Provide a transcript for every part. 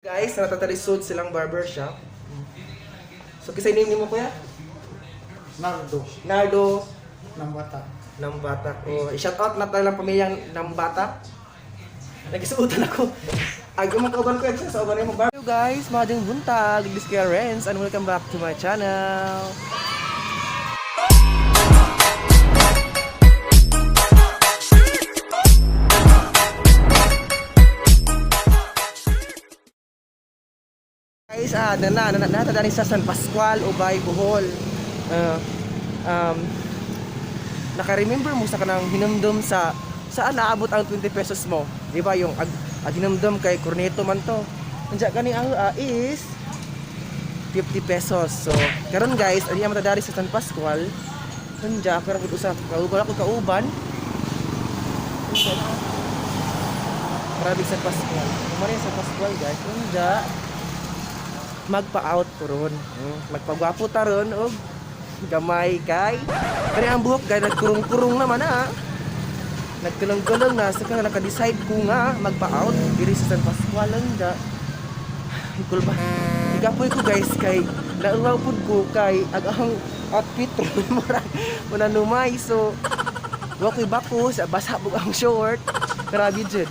Guys, natatalisod silang barbershop. So, kisay name nimo, kuya? Nardo. Nardo. Ng bata. Nambatak. Oh, i-shout out na tayo lang pamilyang Nambatak. Nagisuotan ako. Ay, kauban ko sa uban mo bar. Hello guys, magandang buntag. This is Kuya Renz and welcome back to my channel. Guys, na na na na na sa San Pascual, Ubay, Bohol. Ah, um, naka-remember mo sa kanang hinumdum sa saan naabot ang 20 pesos mo? Di ba yung ag hinumdum kay Corneto man to. Unja kani ang is 50 pesos. So, karon guys, ani ang matadari sa San Pascual. Unja karon pud usa kauban ako kauban. Unja na. Grabe San Pascual. Kumari San Pascual guys. Unja magpa-out ko ron. Magpagwapo ta ron og gamay kay kani ang buhok kay nagkurong-kurong naman ah. Nagkulong-kulong na sa kaya naka-decide ko nga magpa-out diri sa San Pascual da. Ikul ba? Igapoy ko guys kay nauwaw pud ko kay ag ang outfit ron mura muna numay, so wa ko'y bako sa basa bug ang short. Grabe jud.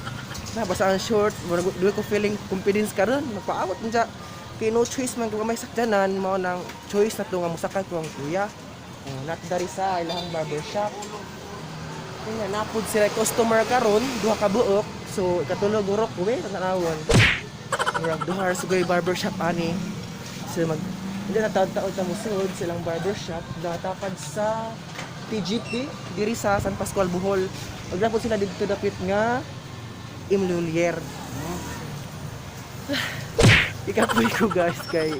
Na basa ang short, mura duwe ko feeling confidence karon magpa-out unja kay no choice man kung may sakyanan mao nang choice na to nga mosakay ko ang kuya. Oh, not dari sa ilahang barbershop. Kaya napud sila customer karon, duha ka buok. So ikatulog urok uwi tanawon. Murag duha ra sugay barbershop ani. So mag hindi na taon-taon ta mosulod silang barbershop natapad sa TGP diri sa San Pascual Bohol. Maglapod sila didto dapit nga Imlulier. Ikapoy ko guys kay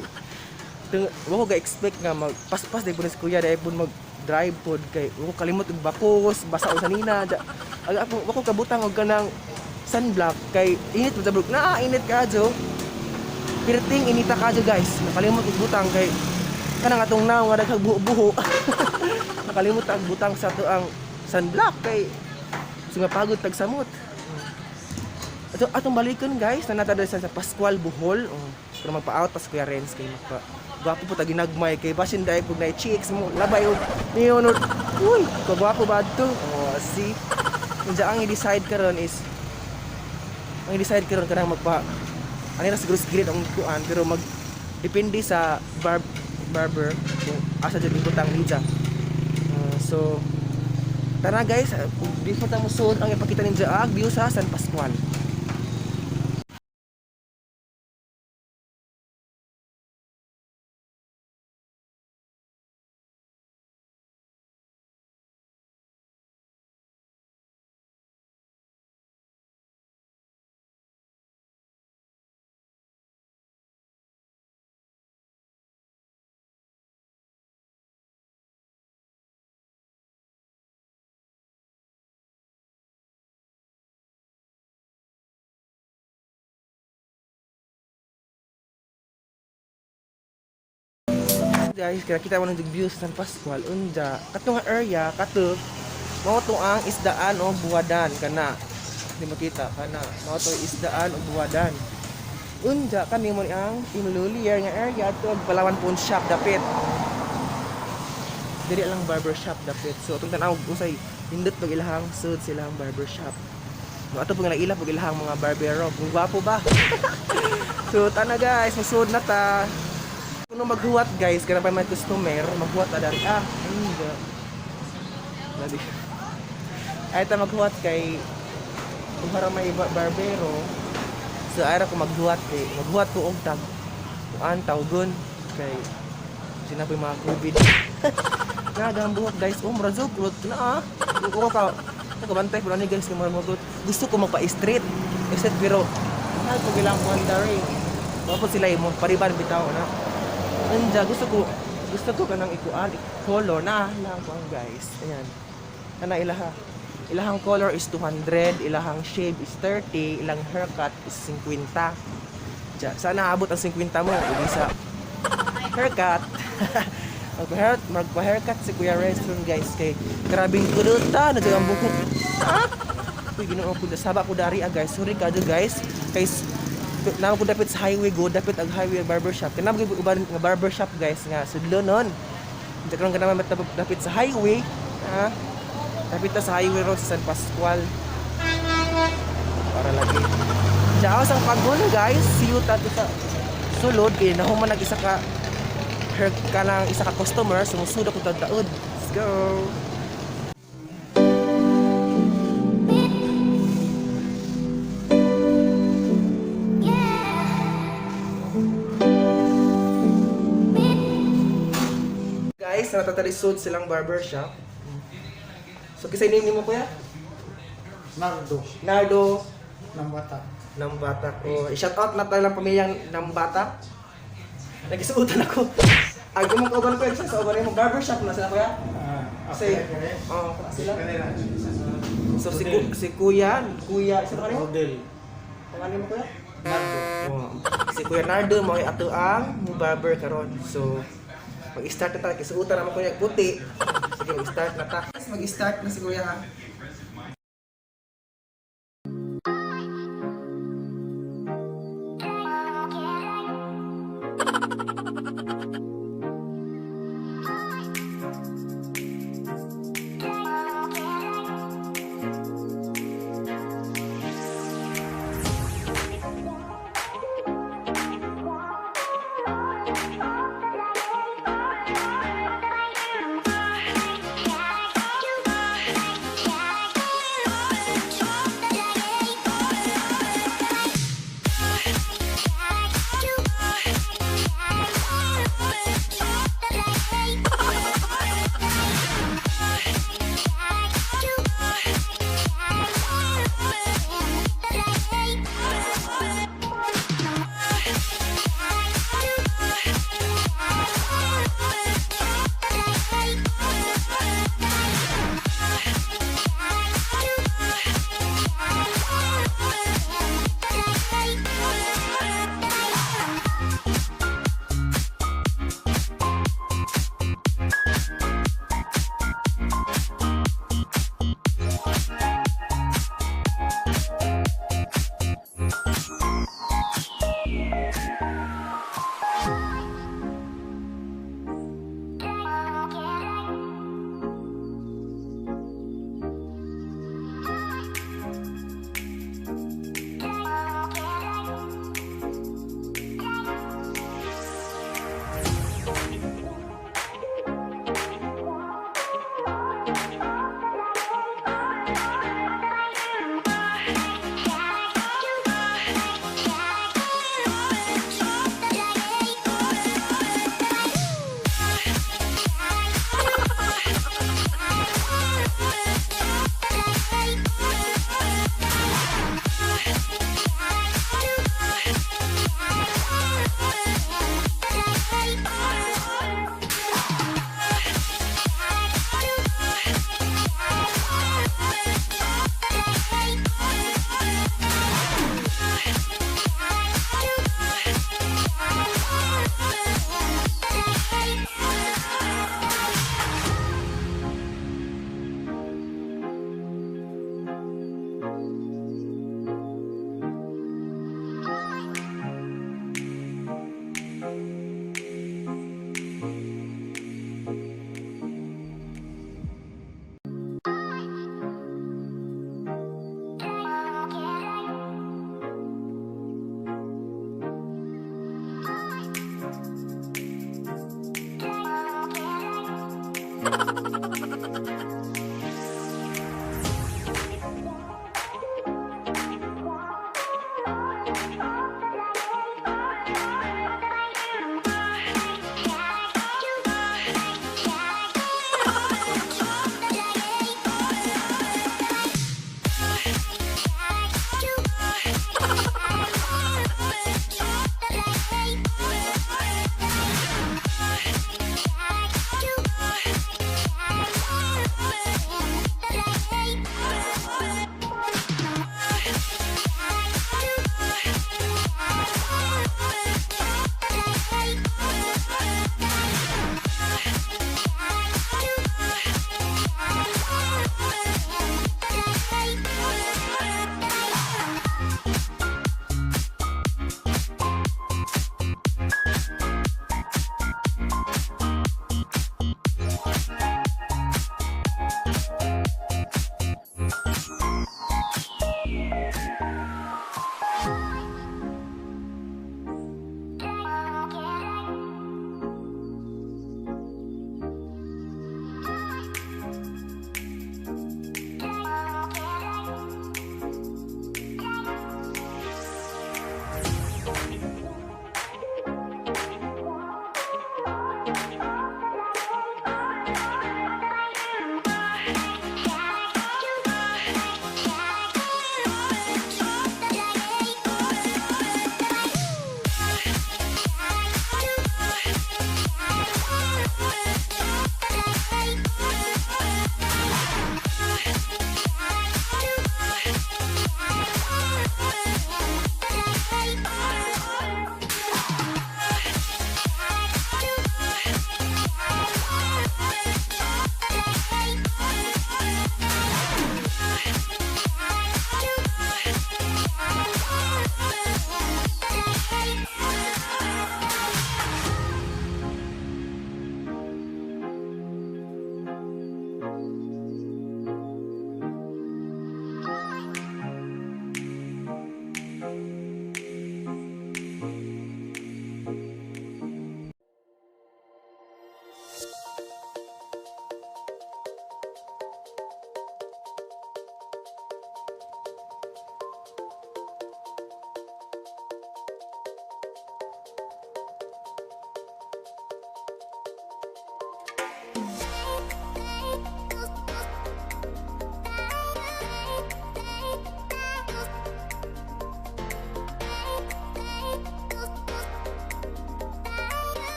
tung wa ko ga-expect nga magpaspas dai pud si kuya dai pud mag drive pod kay wa ko kalimot og bakos basa og sanina da aga ako wa ko kabutang og kanang sunblock kay init mo tabok na init kaadyo, pirting inita kaadyo guys, nakalimot og butang kay kanang atong naw nga daghang buho-buho, nakalimot ang butang sa ato ang sunblock kay so nga pagod tag samot. Ato atong balikon guys, na nata sa Pascual Bohol. Oh, pero magpa-out pas Kuya Renz kay magpa gwapo po ta ginagmay kay basin dai pug na chicks mo labay og niyon. Uy, kagwapo ba to? Oh, see. Unja ang i-decide karon is ang i-decide karon kanang magpa ano na siguro sa gilid ang kuan pero mag depende sa barber kung asa jud ibutang nija. So tara guys, before ta mosuod ang ipakita ninyo ang view sa San Pascual. Guys, kaya kita mo ng view sa San Pascual. Unja, kato nga area, kato, mao to ang isdaan o buwadan, kana. Hindi makita, kana. Mao to isdaan o buwadan. Unja, kani mo ni ang Imlulier nga area, ato ang Palawan Pawn Shop, dapit. Diri lang barber shop dapit. So, atong tanaw, usay, nindot pag ilahang sud silang barber shop. No, ato pag naila pag ilahang mga barbero. Kung gwapo ba? So, tana guys, masud na ta. Kung maghuwat guys, kana pa may customer, maghuwat na dari. Ah, ayun ba? Dali. Ay ta maghuwat kay kung para may barbero. So ay ra ko maghuwat kay maghuwat ko og tag kuan tawgon kay sinabi mga COVID. Nagang buhok guys, oh mura jud kulot na ah. Ko ka ko kabantay ko ani guys kay mura magot. Gusto ko magpa-straight. Straight pero mahal ko gilang kuan dari. Wa po sila mo pariban bitaw na. Anja, gusto ko kanang ikuan, color na lang ko guys. Ayan. Kana ilaha. Ilahang color is 200, ilahang shave is 30, ilang haircut is 50. Diya, sana abot ang 50 mo, uli sa haircut. Magpa-haircut si Kuya Renz ron, guys kay grabing kuluta na ang buhok. Ah! Uy, Ginoo ko saba ko dari ah guys. Sorry ka guys. Kay Na ko dapit sa highway go, dapit ang highway barbershop. Kanang gyud uban nga barbershop, guys, nga sudlonon. Unsa karon ka naman dapit sa highway, ha? Dapit ta sa highway road sa San Pascual. Para lagi. Ciao sang paghulo, guys. See you tato sa sulod kay nahuman nag isa ka her kanang isa ka customer sumusudo ko taud. Let's go. Guys, natatalisod silang barbershop. So kisay name nimo, kuya? Nardo. Nardo Ng bata. ng Batak. Oh, i-shout out na tayo lang pamilyang ng Batak. Nagisuotan ako. Ay, kung kauban ko sa uban mo barbershop na sila, kuya. Ah, Say, oh, sila. So si Kuya, Kuya, isa ka rin? Rodel. Pangalan mo, kuya? Nardo. Oh, si Kuya Nardo mo ay ato ang mo barber karon. So mag-start na ta kay suotan naman kuya puti. Sige, mag-start na ta. Mag-start na si Kuya, ha.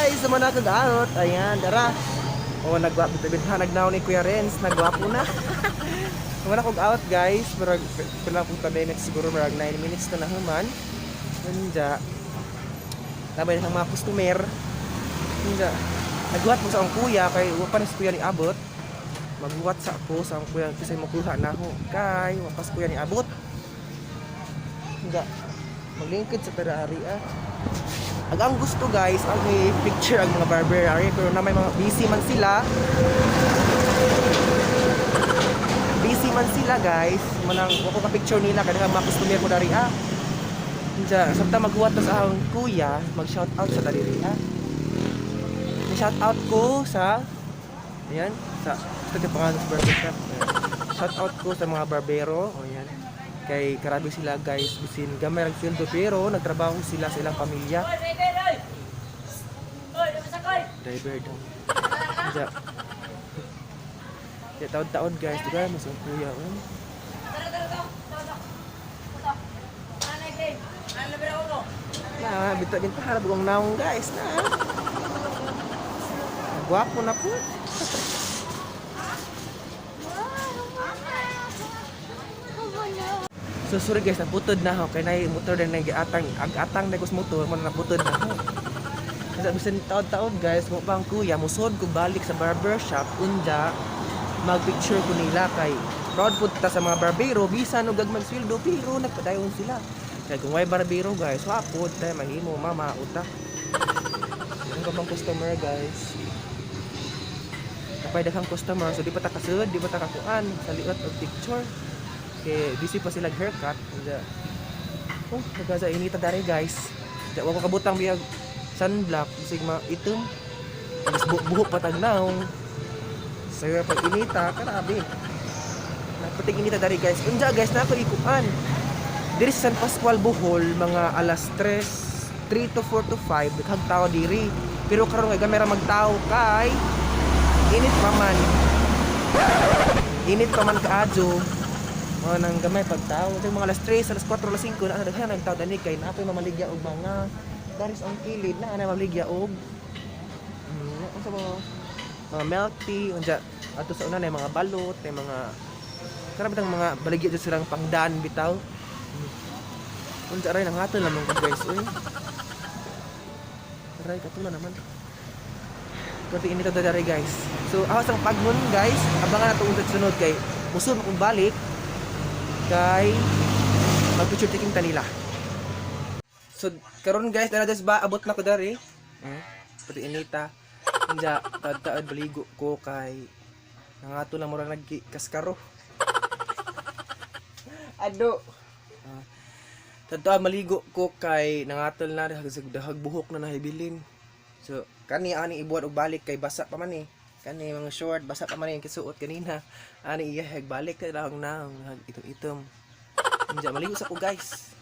Guys, sama na kag out. Ayan, dara. Oh, nagwapo ha, nagnaw ni Kuya Renz, nagwapo na. Sama na kog out, guys. Murag pila pong ka minutes siguro, murag 9 minutes na nahuman. Unja. Labay na ang mga customer. Unja. Nagwat mo sa akong kuya kay wa pa na si kuya ni abot. Magwat sa ako sa akong kuya kasi makuha na ako. Kay wa pa si kuya ni abot. Unja. Maglingkod sa tara ari ah. Ang gusto, guys, ang i-picture ang mga barber ari pero na may mga busy man sila. Busy man sila, guys. Manang wa ko ka picture nila kay mga customer ko dari ah. Unja, sabta maghuwat ta sa akong kuya, mag-shout out sa daliri ah. Shout out ko sa, ayan, sa ito yung pangalan sa barber shop. Ayan. Shout out ko sa mga barbero. O ayan. Kay karabi sila, guys, bisin gamay ra sweldo pero nagtrabaho sila sa ilang pamilya. Driver daw. Diya. Diya, taon-taon, guys. Diba, mas ang kuya. Oh. Na, bita din pa harap kong naong, guys. Na. Gwapo na po. So sorry guys, naputod na ako. Kaya na motor na nag-atang, ag-atang na kus motor, man naputod na ako. Kasi bisan taon-taon, guys, mo pa ang kuya, musod ko balik sa barber shop, unja, mag-picture ko nila kay proud pud ta sa mga barbero, bisan og gagmay sweldo, pero nagpadayon sila. Kay kung way barbero, guys, wa pud tay mahimo mama uta. Ang ka pang customer, guys. Kapay daghang customer, so di pa ta kasud, di pa ta kakuan sa liot og picture. Kay busy pa sila haircut. Unja. Oh, nagasa inita dare, guys. Di wa ko kabutang biyag sunblock, bisig ma itom. Mas buhok pa tagnaw. Sayo pag inita, karabi. Napatig inita dare, guys. Unja guys, na ako ikuan. Diri sa San Pascual Bohol, mga alas 3, 3 to 4 to 5, daghang tao diri. Pero karon kay gamay ra magtao kay init pa man. Init pa man kaadyo. Mga nang gamay pagtao. Ito mga alas 3, alas 4, alas 5, na daghan ang tao dani kay napoy mamaligya og mga daris ang kilid na ana mamaligya og unsa ba mga milk tea unja ato sa una na mga balot na mga karami tang mga baligya dyan silang pangdan bitaw. Unsa aray nangatol naman ko, guys, uy. Aray katula naman. Kunti init na dari, guys. So awas ang paghun, guys. Abangan nato unsa sunod kay musod akong balik kay mag picture taking tanila. So karon, guys, dara des ba abot na ko dari. Pati inita. Unja taad-taad baligo ko kay nangato lang mura nagkaskaro. Ado. Ah. Tadto maligo ko kay nangatol na dahag dahag buhok na nahibilin. So kani ani ibuhat og balik kay basa pa man eh. Kani mga short basa pa man eh kisuot kanina. Ani iya hag balik kay lahong naong hag itom-itom. Unja maligo sa ko, guys.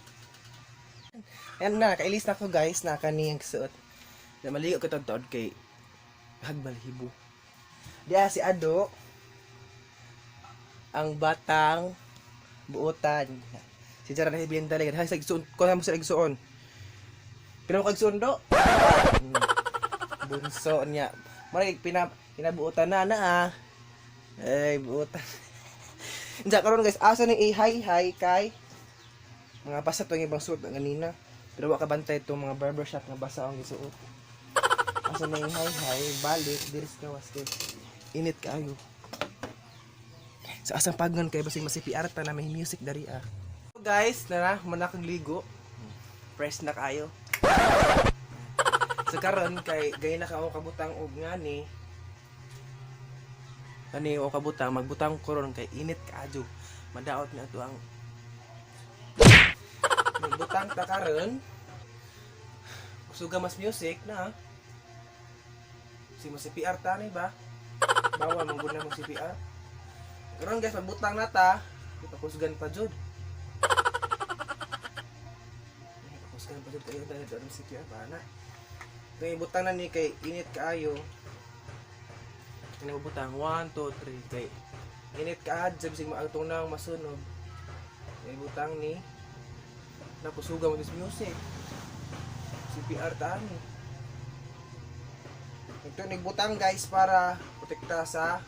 Ayan na, kailis na ko, guys, na kani ang kisuot. Na maligo ko tadto kay hag balhibo. Diya si Ado ang batang buotan. Si Jara nahibilin talaga. Dahil sa igsuon, kuha mo sila igsuon. Pila mo kagsuon do? Bunso niya. Maray pinabuotan na na ah. Ay, buotan. Diyan karon, guys, asa ni i-hi hi kay mga basa to ang ibang suot ang ganina. Pero wa ka bantay itong mga barbershop nga basa ang gisuot. Asa ni hi hi balik diri sa gawas kay init kaayo. Sa asang pagnon kay basig ma-CPR ta na may music dari ah. So guys, nara, man akong ligo. Fresh na kayo. So karon kay gay na ka ako kabutang og ngani. Kani o kabutang magbutang ko ron kay init kaadyo. Madaot na ato ang magbutang ta karon. Kusuga mas music na. Si mo CPR ta ni ba? Bawal mong guna mo CPR. Karon, guys, magbutang na ta. Ipakusgan pa jud. Ipakusgan pa jud kayo dahil doon CPR pa na. Kung ibutang na ni kay init kaayo. Kaya butang 1 2 3 kay init kaad sabi sig maagtong na masunog. Ibutang ni nakusuga mo this music. CPR ta ni. Ito nagbutang, guys, para protekta sa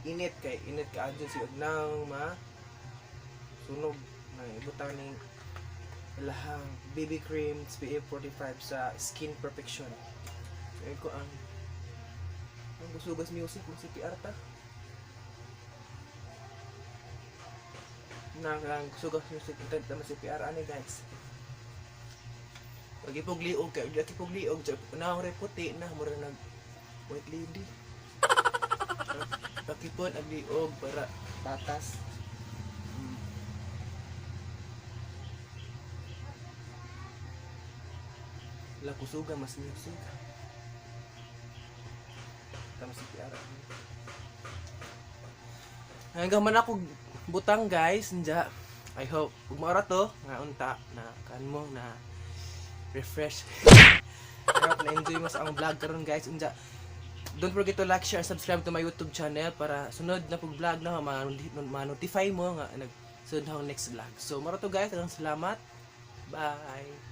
init kay init ka adyo si nang ma sunog na ibutang ni ilahang BB cream SPF 45 sa Skin Perfection. So, ko ang gusugas music kung si PR ta. Nang ang gusugas music intent naman si PR ani, guys. Pag ipugliog kay di ipugliog na ore puti na mura nag white lady. Pakipon ang liog para Patas. La kusuga mas music. Tama si PR. Hanggang man ako butang, guys, nja. I hope ug maora to nga unta na kan mo na refresh. I hope na enjoy mo sa akong vlog karon, guys. Unja. Don't forget to like, share, and subscribe to my YouTube channel para sunod na pag vlog na ma-notify mo nga nag sunod na akong next vlog. So, mara to, guys. Daghang salamat. Bye.